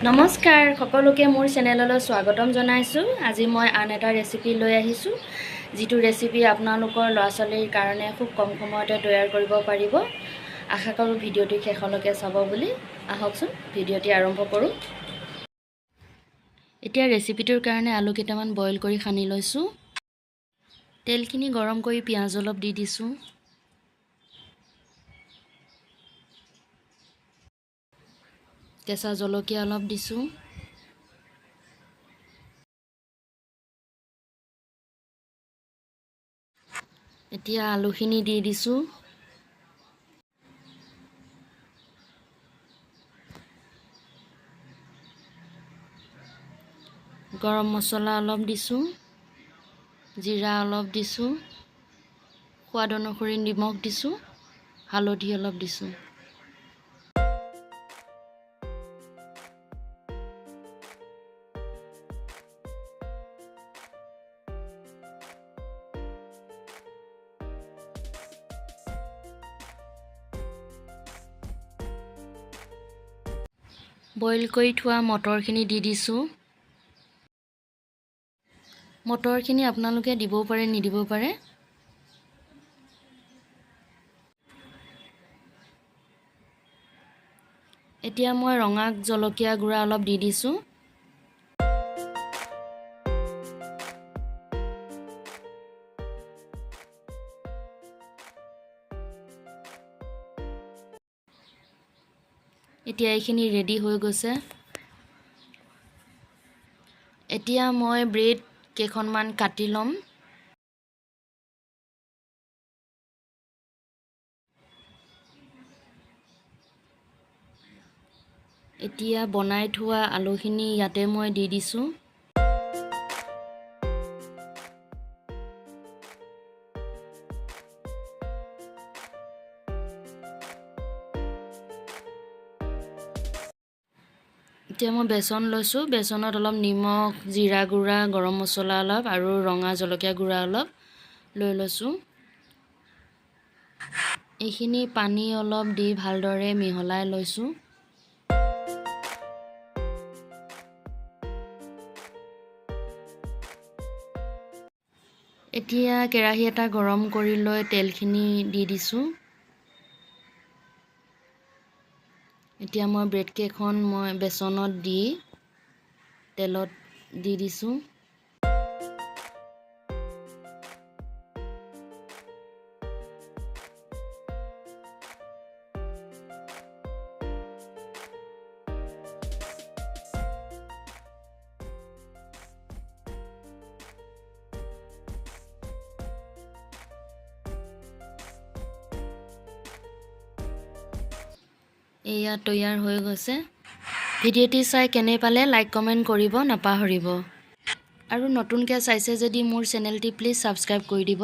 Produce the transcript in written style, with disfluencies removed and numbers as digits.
নমস্কাৰ, সকলোকে মোৰ চেনেললৈ স্বাগতম জনাইছোঁ। আজি মই আন এটা ৰেচিপি লৈ আহিছোঁ, যিটো ৰেচিপি আপোনালোকৰ ল'ৰা ছোৱালীৰ কাৰণে খুব কম সময়তে তৈয়াৰ কৰিব পাৰিব। আশা কৰোঁ ভিডিঅ'টি শেষলৈকে চাব বুলি। আহকচোন, ভিডিঅ'টি আৰম্ভ কৰোঁ। এতিয়া ৰেচিপিটোৰ কাৰণে আলু কেইটামান বইল কৰি সানি লৈছোঁ। তেলখিনি গৰম কৰি পিঁয়াজ অলপ দি দিছোঁ। কেঁচা জলকীয়া অলপ দিছোঁ। এতিয়া আলুখিনি দি দিছোঁ। গৰম মছলা অলপ দিছোঁ, জিৰা অলপ দিছোঁ, সোৱাদ অনুসৰি নিমখ দিছোঁ, হালধি অলপ দিছোঁ। বইল কৰি থোৱা মটৰখিনি দি দিছোঁ। মটৰখিনি আপোনালোকে দিবও পাৰে, নিদিবও পাৰে। এতিয়া মই ৰঙা জলকীয়া গুড়া অলপ দি দিছোঁ। এতিয়া এইখিনি ৰেডি হৈ গৈছে। এতিয়া মই ব্ৰেড কেইখনমান কাটি ল'ম। এতিয়া বনাই থোৱা আলুখিনি ইয়াতে মই দি দিছোঁ। এতিয়া মই বেচন লৈছোঁ। বেচনত অলপ নিমখ, জিৰা গুড়া, গৰম মছলা অলপ আৰু ৰঙা জলকীয়া গুড়া অলপ লৈ লৈছোঁ। এইখিনি পানী অলপ দি ভালদৰে মিহলাই লৈছোঁ। এতিয়া কেৰাহী এটা গৰম কৰি লৈ তেলখিনি দি দিছোঁ। এতিয়া মই ব্ৰেডকেইখন মই বেচনত দি তেলত দি দিছোঁ। এয়া তৈয়াৰ হৈ গৈছে। ভিডিঅ'টি চাই কেনে পালে লাইক, কমেণ্ট কৰিব নাপাহৰিব আৰু নতুনকৈ চাইছে যদি মোৰ চেনেলটি প্লিজ ছাবস্ক্ৰাইব কৰি দিব।